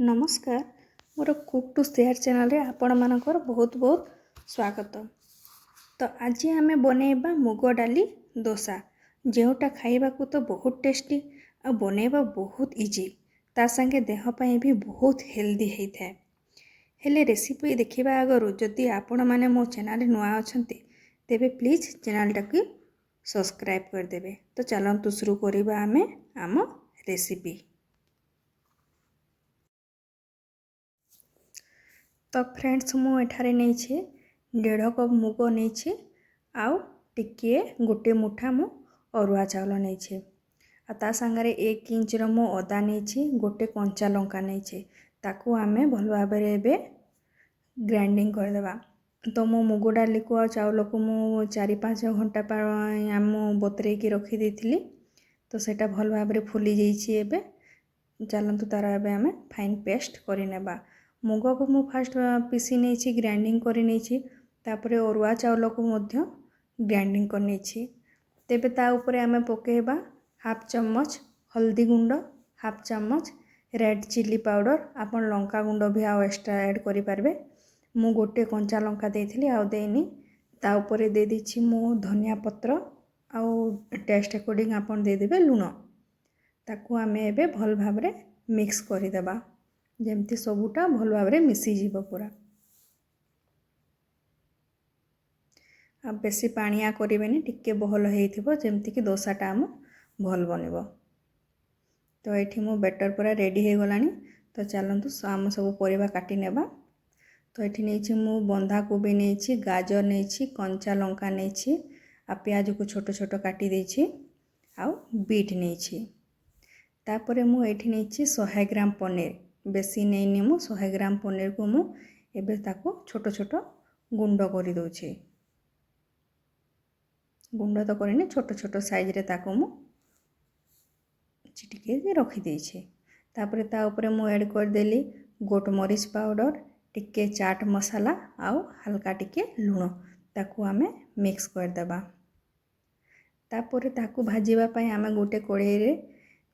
ନମସ୍କାର, ମୋର cook two share ଚ୍ୟାନେଲରେ ଆପଣମାନଙ୍କର ବହୁତ ବହୁତ ସ୍ୱାଗତ। ତ ଆଜି ଆମେ ବନେଇବା ମୁଗ ଡାଲି ଦୋସା, ଯେଉଁଟା ଖାଇବାକୁ ତ ବହୁତ ଟେଷ୍ଟି ଆଉ ବନେଇବା ବହୁତ ଇଜି, ତା ସାଙ୍ଗେ ଦେହ ପାଇଁ ବି ବହୁତ ହେଲ୍ଦି ହେଇଥାଏ। ହେଲେ ରେସିପି ଦେଖିବା ଆଗରୁ ଯଦି ଆପଣମାନେ ମୋ ଚ୍ୟାନେଲରେ ନୂଆ ଅଛନ୍ତି, ତେବେ ପ୍ଲିଜ୍ ଚ୍ୟାନେଲଟାକୁ ସବସ୍କ୍ରାଇବ୍ କରିଦେବେ। ତ ଚାଲନ୍ତୁ ଶୁରୁ କରିବା ଆମେ ଆମ ରେସିପି। ତ ଫ୍ରେଣ୍ଡସ୍, ମୁଁ ଏଠାରେ ନେଇଛି 1.5 କପ୍ ମୁଗ ନେଇଛି ଆଉ ଟିକିଏ ଗୋଟେ ମୁଠା ମୁଁ ଅରୁଆ ଚାଉଳ ନେଇଛି, ଆଉ ତା ସାଙ୍ଗରେ 1 ଇଞ୍ଚର ମୁଁ ଅଦା ନେଇଛି, ଗୋଟେ କଞ୍ଚା ଲଙ୍କା ନେଇଛି। ତାକୁ ଆମେ ଭଲ ଭାବରେ ଏବେ ଗ୍ରାଇଣ୍ଡିଙ୍ଗ କରିଦେବା। ତ ମୁଁ ମୁଗ ଡାଲିକୁ ଆଉ ଚାଉଳକୁ ମୁଁ 4-5 ଘଣ୍ଟା ପାଇଁ ମୁଁ ବତୁରେଇକି ରଖିଦେଇଥିଲି। ତ ସେଇଟା ଭଲ ଭାବରେ ଫୁଲି ଯାଇଛି। ଏବେ ଚାଲନ୍ତୁ ତା'ର ଏବେ ଆମେ ଫାଇନ୍ ପେଷ୍ଟ କରିନେବା। ମୁଗକୁ ମୁଁ ଫାଷ୍ଟ ପିସି ନେଇଛି, ଗ୍ରାଇଣ୍ଡିଙ୍ଗ କରିନେଇଛି, ତାପରେ ଅରୁଆ ଚାଉଳକୁ ମଧ୍ୟ ଗ୍ରାଇଣ୍ଡିଙ୍ଗ କରିନେଇଛି। ତେବେ ତା ଉପରେ ଆମେ ପକାଇବା ହାଫ୍ ଚାମଚ ହଳଦୀ ଗୁଣ୍ଡ, ହାଫ୍ ଚାମଚ ରେଡ଼୍ ଚିଲି ପାଉଡ଼ର। ଆପଣ ଲଙ୍କା ଗୁଣ୍ଡ ବି ଆଉ ଏକ୍ସଟ୍ରା ଆଡ଼୍ କରିପାରିବେ। ମୁଁ ଗୋଟେ କଞ୍ଚା ଲଙ୍କା ଦେଇଥିଲି, ଆଉ ଦେଇନି। ତା ଉପରେ ଦେଇଦେଇଛି ମୁଁ ଧନିଆ ପତ୍ର, ଆଉ ଟେଷ୍ଟ ଆକର୍ଡ଼ିଂ ଆପଣ ଦେଇଦେବେ ଲୁଣ। ତାକୁ ଆମେ ଏବେ ଭଲ ଭାବରେ ମିକ୍ସ କରିଦେବା, ଯେମିତି ସବୁଟା ଭଲ ଭାବରେ ମିଶିଯିବ ପୁରା। ଆଉ ବେଶୀ ପାଣିଆ କରିବେନି, ଟିକେ ବହଲ ହେଇଥିବ, ଯେମିତିକି ଦୋସାଟା ଆମ ଭଲ ବନିବ। ତ ଏଇଠି ମୋ ବେଟର୍ ପୁରା ରେଡ଼ି ହେଇଗଲାଣି। ତ ଚାଲନ୍ତୁ ଆମ ସବୁ ପରିବା କାଟି ନେବା। ତ ଏଠି ନେଇଛି ମୁଁ ବନ୍ଧାକୋବି ନେଇଛି, ଗାଜର ନେଇଛି, କଞ୍ଚା ଲଙ୍କା ନେଇଛି, ଆଉ ପିଆଜକୁ ଛୋଟ ଛୋଟ କାଟି ଦେଇଛି, ଆଉ ବିଟ୍ ନେଇଛି। ତାପରେ ମୁଁ ଏଇଠି ନେଇଛି 100 ଗ୍ରାମ ପନିର, ବେଶୀ ନେଇନି ମୁଁ। 100 ଗ୍ରାମ ପନିରକୁ ମୁଁ ଏବେ ତାକୁ ଛୋଟ ଛୋଟ ଗୁଣ୍ଡ କରିଦେଉଛି। ଗୁଣ୍ଡ ତ କରିନି, ଛୋଟ ଛୋଟ ସାଇଜରେ ତାକୁ ମୁଁ ଚିଟିକି ରଖିଦେଇଛି। ତାପରେ ତା ଉପରେ ମୁଁ ଆଡ଼୍ କରିଦେଲି ଗୋଟମରିଚ ପାଉଡ଼ର, ଟିକେ ଚାଟ୍ ମସଲା ଆଉ ହାଲକା ଟିକେ ଲୁଣ। ତାକୁ ଆମେ ମିକ୍ସ କରିଦେବା। ତାପରେ ତାକୁ ଭାଜିବା ପାଇଁ ଆମେ ଗୋଟେ କଡ଼େଇରେ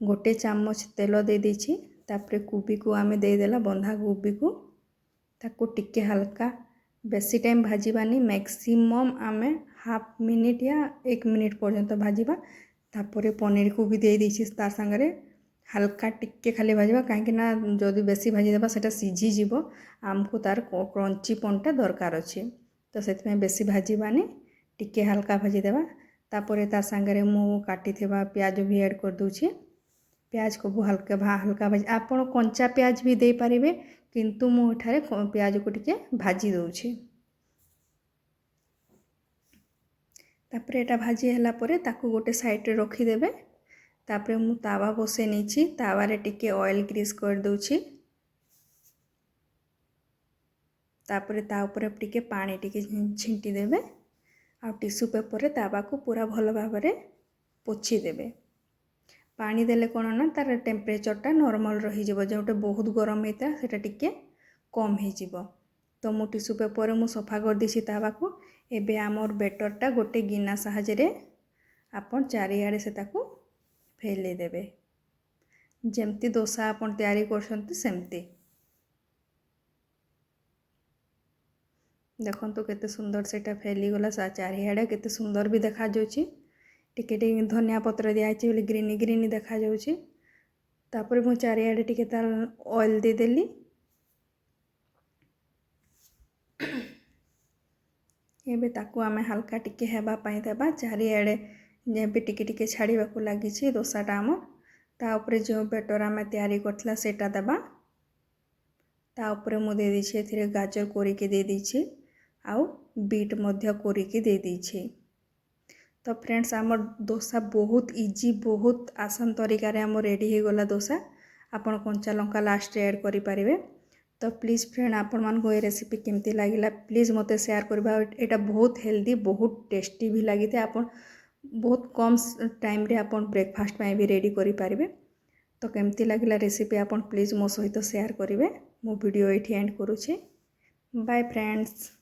ଗୋଟେ ଚାମଚ ତେଲ ଦେଇଦେଇଛି। ତାପରେ କୋବିକୁ ଆମେ ଦେଇଦେଲା, ବନ୍ଧାକୋବିକୁ। ତାକୁ ଟିକେ ହାଲକା, ବେଶୀ ଟାଇମ୍ ଭାଜିବାନି, ମ୍ୟାକ୍ସିମମ୍ ଆମେ ହାଫ୍ ମିନିଟ୍ ୟା 1 ମିନିଟ୍ ପର୍ଯ୍ୟନ୍ତ ଭାଜିବା। ତାପରେ ପନିରକୁ ବି ଦେଇଦେଇଛି ତା ସାଙ୍ଗରେ, ହାଲକା ଟିକେ ଖାଲି ଭାଜିବା, କାହିଁକି ନା ଯଦି ବେଶୀ ଭାଜିଦେବା ସେଇଟା ସିଝିଯିବ। ଆମକୁ ତାର କ୍ରଞ୍ଚି ପଣଟା ଦରକାର ଅଛି, ତ ସେଥିପାଇଁ ବେଶୀ ଭାଜିବାନି, ଟିକେ ହାଲକା ଭାଜିଦେବା। ତାପରେ ତା ସାଙ୍ଗରେ ମୁଁ କାଟିଥିବା ପିଆଜ ବି ଆଡ଼୍ କରିଦେଉଛି। ପିଆଜକୁ ହାଲକା ହାଲକା ଭାଜି, ଆପଣ କଞ୍ଚା ପିଆଜ ବି ଦେଇପାରିବେ, କିନ୍ତୁ ମୁଁ ଏଠାରେ ପିଆଜକୁ ଟିକେ ଭାଜି ଦେଉଛି। ତାପରେ ଏଇଟା ଭାଜି ହେଲା ପରେ ତାକୁ ଗୋଟେ ସାଇଡ଼୍ରେ ରଖିଦେବେ। ତାପରେ ମୁଁ ତାୱା ବସେଇ ନେଇଛି, ତାୱାରେ ଟିକେ ଅଏଲ୍ ଗ୍ରୀସ୍ କରିଦେଉଛି। ତାପରେ ତା ଉପରେ ଟିକେ ପାଣି ଟିକେ ଛିଣ୍ଟି ଦେବେ ଆଉ ଟିସୁ ପେପରରେ ତାୱାକୁ ପୁରା ଭଲ ଭାବରେ ପୋଛିଦେବେ। ପାଣି ଦେଲେ କ'ଣ ନା ତା'ର ଟେମ୍ପରେଚରଟା ନର୍ମାଲ୍ ରହିଯିବ, ଯେଉଁଟା ବହୁତ ଗରମ ହେଇଥାଏ ସେଇଟା ଟିକେ କମ୍ ହେଇଯିବ। ତ ମୁଁ ଟିସୁ ପେପରରେ ମୁଁ ସଫା କରିଦେଇଛି ତାୱାକୁ। ଏବେ ଆମର ବେଟରଟା ଗୋଟେ ଗିନା ସାହାଯ୍ୟରେ ଆପଣ ଚାରିଆଡ଼େ ସେ ତାକୁ ଫେଲେଇ ଦେବେ, ଯେମିତି ଦୋସା ଆପଣ ତିଆରି କରୁଛନ୍ତି ସେମିତି। ଦେଖନ୍ତୁ କେତେ ସୁନ୍ଦର ସେଇଟା ଫେଲିଗଲା ଚାରିଆଡ଼େ, କେତେ ସୁନ୍ଦର ବି ଦେଖାଯାଉଛି। ଟିକେ ଟିକେ ଧନିଆ ପତ୍ର ଦିଆହେଇଛି ବୋଲି ଗ୍ରୀନି ଗ୍ରୀନି ଦେଖାଯାଉଛି। ତାପରେ ମୁଁ ଚାରିଆଡ଼େ ଟିକେ ତାର ଅଏଲ୍ ଦେଇଦେଲି। ଏବେ ତାକୁ ଆମେ ହାଲକା ଟିକେ ହେବା ପାଇଁ ଦେବା। ଚାରିଆଡ଼େ ଏବେ ଟିକେ ଟିକେ ଛାଡ଼ିବାକୁ ଲାଗିଛି ଦୋସାଟା ଆମ। ତା ଉପରେ ଯେଉଁ ବେଟର୍ ଆମେ ତିଆରି କରିଥିଲା ସେଇଟା ଦେବା। ତା ଉପରେ ମୁଁ ଦେଇଦେଇଛି ଏଥିରେ ଗାଜର କୋରିକି ଦେଇଦେଇଛି ଆଉ ବିଟ୍ ମଧ୍ୟ କୋରିକି ଦେଇଦେଇଛି। ତ ଫ୍ରେଣ୍ଡସ୍, ଆମ ଦୋସା ବହୁତ ଇଜି, ବହୁତ ଆସାନ ତରିକାରେ ଆମ ରେଡ଼ି ହେଇଗଲା ଦୋସା। ଆପଣ କଞ୍ଚା ଲଙ୍କା ଲାଷ୍ଟରେ ଆଡ଼୍ କରିପାରିବେ। ତ ପ୍ଲିଜ୍ ଫ୍ରେଣ୍ଡ, ଆପଣମାନଙ୍କୁ ଏ ରେସିପି କେମିତି ଲାଗିଲା ପ୍ଲିଜ୍ ମୋତେ ସେୟାର କରିବା। ଏଇଟା ବହୁତ ହେଲ୍ଦି, ବହୁତ ଟେଷ୍ଟି ବି ଲାଗିଥାଏ। ଆପଣ ବହୁତ କମ୍ ଟାଇମ୍ରେ ଆପଣ ବ୍ରେକଫାଷ୍ଟ ପାଇଁ ବି ରେଡ଼ି କରିପାରିବେ। ତ କେମିତି ଲାଗିଲା ରେସିପି ଆପଣ ପ୍ଲିଜ୍ ମୋ ସହିତ ସେୟାର କରିବେ। ମୁଁ ଭିଡ଼ିଓ ଏଇଠି ଏଣ୍ଡ କରୁଛି। Bye friends.